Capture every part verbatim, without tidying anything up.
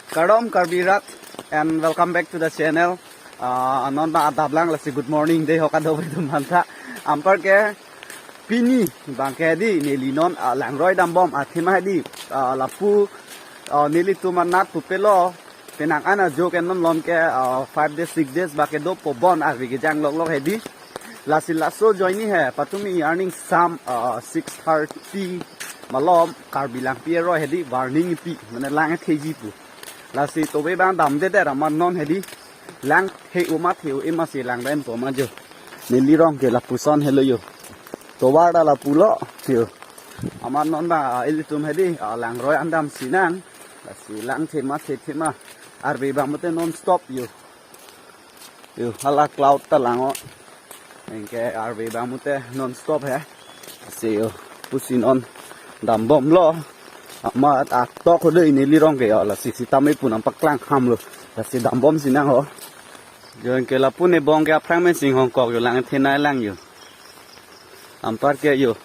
Kardom Karbi rat and welcome back to the channel. Ah, non ba adap lang lasi good morning dei ho kadokave atum aphan ta. Anparke pini abangke di neli non, ah, langroi dambom athema di, ah, lapu, ah, nelitum anat pupelo penang ana jo ke non lom ke, ah, five days, six days ba kedopo bon arve kejang loklok hedi. Lasi laso ajoine he patumi arning sam, ah, six thirty malom Karbi Langpi aroi hedi warning pi mane lang theji pu. Lasi tovar abang damdedet amat non hedi lang the-o ma the-o-e ma si lang dampo ma jo. Neli rong ke lapuson helo jo. Tovar ta lapulo jo. Amat non ba, ah, ilitum hedi, ah, langroi an damsi nang. Lasi lang the ma the the ma arve abang mate non stop jo. Jo, hala cloud ta lang-o. Anke arve abang mate non stop he. Si jo, pusi non dambomlo. Amat atok ho dei neli rong ke jo, lasi sitame pu nangpaklang hamlo. Lasi dambomsi nang ho. Jo, anke lapu ne bong ke aphrang men singhong kok jo lang thenei lang jo. Anparke jo.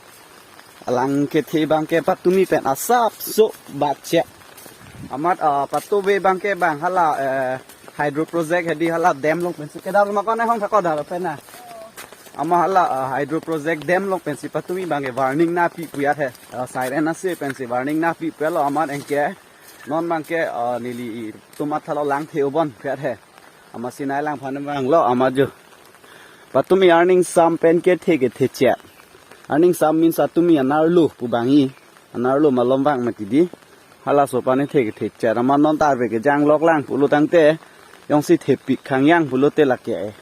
Alang kethe abangke patumi pen asapso bache. Amat, ah, patovar abangke bang hala, eh, hydro project hedi hala dam along pensi kedar ma kone hong thakok dar pen na. Amat hala, ah, hydro project dam along pensi patumi abangke warning nangpi pu ya he. Ah, siren ase pensi warning nangpi pulo amat anke. Non abangke, ah, nelitum athalo lang the-o bon pu ya he. Amat sinei lang aphan abanglo amat jo. Patumi arning sam pen kethe kethe che. Arning sam means atumi anerlo pu abang i. Anerlo malom abang mati di. Halaso aphan kethe kethe che. Amat non ta arve kejang lok lang pulo tangte. Jongsi thepik khangyang pulote lake.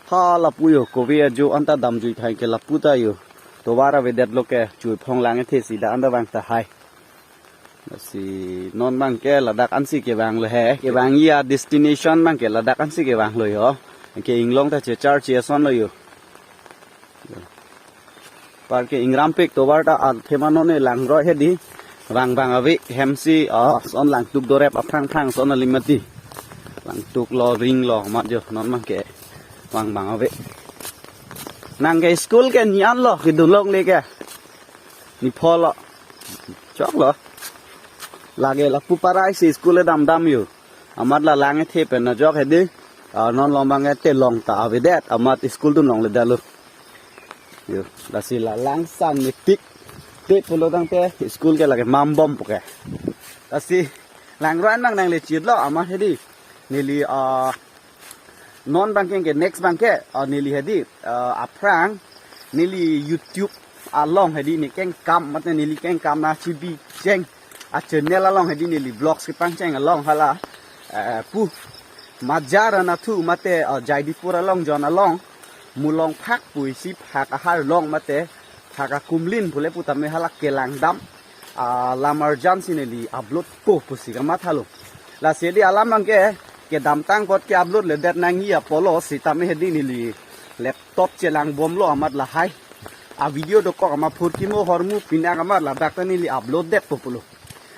Ha lapu jo kove ajo anta damjui thai ke lapu ta jo. Tovar avedetlo ke chuiphong lang thesi da anta abang ta hai. Lasi non abangke ladak ansi kevanglo he. Kevangji a-destination abangke ladak ansi kevanglo jo. Ke inglong ta chechar chesonlo jo. Anparke ingrampik tovar ta athema non ne langroi hedi. Vang abang ave hemsi, ah, son langtuk dorep aphrang phrang son alim mati. Langtuklo ringlo amat jo non abangke. Vang abang ave. Nang ke school ke ni anlo kedun longle ke. Ni pholo. Choklo. Lake lapu parai si school e dam dam jo. Amat la lang kethe pen ajok hedi. Ah, non lom abang te long ta avedet. Amat school dun longledetlo. Jo, lasi la lang san ni tik. Te pulo tangte school ke lake mambom pu ke. Lasi langroi an abang nangle chitlo amat hedi. Neli, ah, non abangke ke next abangke, ah, neli hedi, ah, aphrang neli YouTube along hedi ne kengkam mate neli kengkam na chibi cheng a-channel along hedi neli vlogs kepangcheng along hala, eh, pu Majar anatthu mate, ah, Jaidipur along jon along Mulongphak pu isi phak ahar long mate phak akumlin pule putame hala kelang dam, ah, alam arjan si neli upload po pusi kamathalo. Lasi hedi alam abangke kedamtang apot ke-upload ledet nangji apotlo sitame hedi neli laptop chelangbomlo amat lahai. A-video dokok amat phurkimo ahormu pinak amat ladak ta neli upload detpo pulo.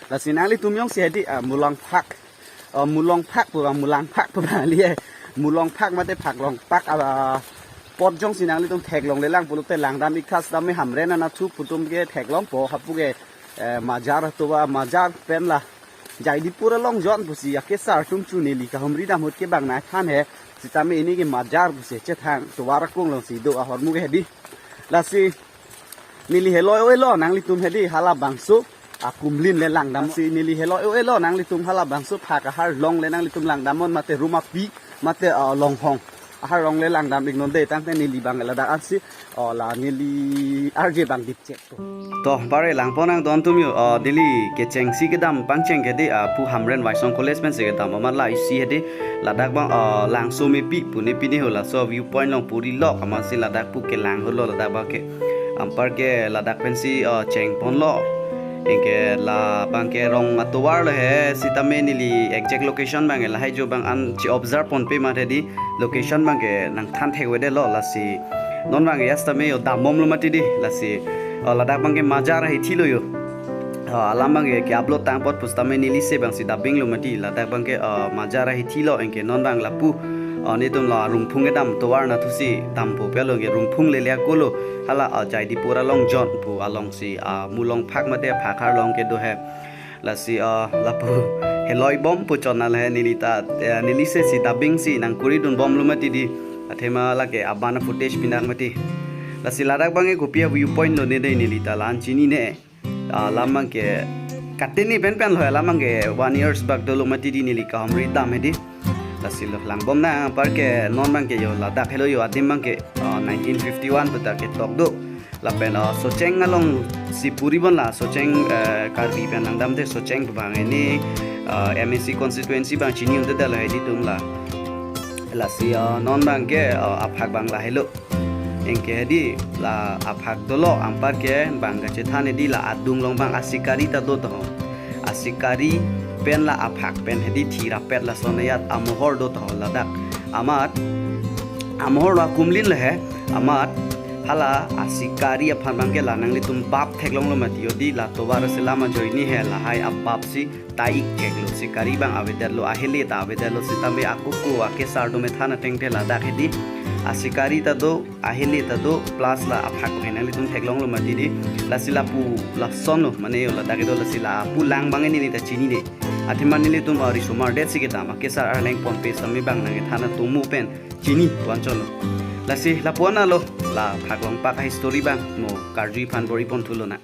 Lasi nanglitum jongsi hedi, ah, Mulongphak, ah, Mulongphak pu ba Mulangphak pu ba li he. Mulongphak mate Phaklongpak, ah, apot jongsi nanglitum theklongle lang pulote lang dam ik tha sitame Hamren anatthu pu atum ke theklongpo hapu ke, eh, Majar atum ba Majar pen la Jaidipur along jon pusi akesar atum chu neli kahumri dam ahut ke bang nangthan he. Sitame ini ke Majar pusi chethang tovar akung alongsi do ahormu ke hedi. Lasi neli heloi oilo nanglitum hedi halabangso akumlin le lang dam. Si neli heloi oilo nanglitum halabangso phak ahar long le nanglitum lang damnon mate rum api mate, ah, longhong ahar long le lang dam ik non dei tangte neli abang ladak ansi, oh, la neli arje abang dip chek. To, bare langpon nangdon atum jo, ah, neli kechengsi kedam pangcheng ke hedi, ah, pu Hamren Waisong College pensi kedam amat la isi hedi ladak abang, ah, Langsomepi pu ne pine ho laso viewpoint along puri lok amatsi ladak pu kelang holo ladak abangke. Anparke ladak pensi, ah, chengponlo. Anke la abangke rong atovar lo he sitame neli exact location abangke lahai jo abang an chi-observe ponpe mate hedi location abangke nangthan thekvedetlo lasi. Non abangke ya sitame jo dambomlo mati di lasi. Oh, ladak abangke Majar ahithilo jo. Oh, alam abangke ke-upload tang apot pusitame neli se abangsi dubbing lo mati ladak abangke, oh, Majar ahithilo anke non abang lapu. Oh, netum lo Rungphung kedam tovar anatthu si dampo pelo anke Rungphung lele ako lo hala, oh, Jaidipur along jon pu alongsi, ah, Mulongphak mate phak ahar long kedo he. Lasi, ah, lapu Heloi bom pu chot na lahai neli ta, eh, neli se si dubbing si nangkuri dun bomlo mati di. Athema lake aban footage pinak mati. Lasi ladak abang ke kopi a view point lo ne dei neli ta la-an chinine. Ah, alam abang ke katene penpen lo, alam abang ke one years back dolo mati di, neli kahumri dam hedi. Lasi lo lang bom nang, anpar ke non abang ke yo ladak helo, yo adim abang ke, ah, nineteen fifty-one pu ta ketok do. Lapen, ah, Socheng along si puri bon la, Socheng, eh, Karbi pen nangdamde Socheng pu abang ini, ah, M A C constituency abang chini un-edetlo hedi atum la. Lasi, ah, non abang ke, ah, aphak abang lahelo. Anke hedi la aphak dolo, anpar ke abang kachethan hedi la adung along abang asikari ta do taho. Asikari pen la aphak pen hedi thirapet lason ajat amohor do taho ladak. Amat amohor lo akumlin le he, amat hala asikari aphan abang ke la nanglitum bap theklonglo mati, jodi la tovar selam ajoine he lahai abap si ta-ik cheklo, sikari abang avedetlo, ahele ta avedetlo, sitame akuku akesar do methan ateng te ladak hedi asikari ta do, ahele ta do, plus la aphak pen nanglitum theklonglo mati di. Lasi lapu lason lo, mane yo ladak kedo, lasi lapu lang abang neli ta chinine. Athema nelitum, ah, risomar det si kedam, akesar arleng ponpe sitame abang nangkethan atum pen chini pu-an chotlo. Lasi lapu-an lo, la phak along pak history abang mo karjui aphan bor-i pon thulo na.